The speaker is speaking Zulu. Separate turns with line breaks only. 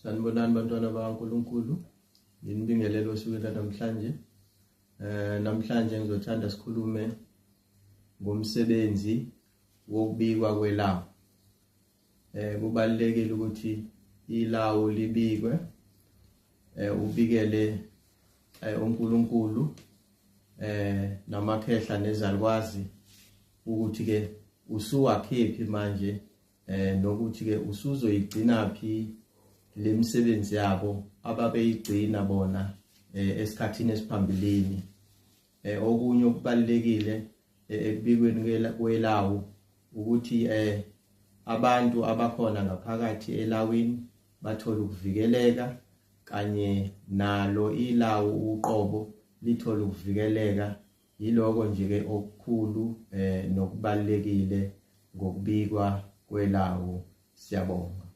Sanibonani bantwana bakaNkulunkulu. Nginibingelele osukwini namhlanje. Namhlanje ngizothanda sikhulume ngomsebenzi wokubikwa kwelawu. Kubalulekile ukuthi ilawu libikwe, ubikele uNkulunkulu namakhehla nezalukwazi ukuthi ke usuwakhephi manje, nokuthi ke usuzoyigcina phi lemisebenzi yabo ababeyigcina bona esikhathini esiphambilini. Okunye okubalulekile ekubikweni kwelawu ukuthi abantu abakhona ngaphakathi elawini bathola ukuvikeleka, kanye nalo ilawu uqobo lithola ukuvikeleka. Yiloko nje ke okukhulu nokubalulekile ngokubikwa kwelawu. Siyabonga.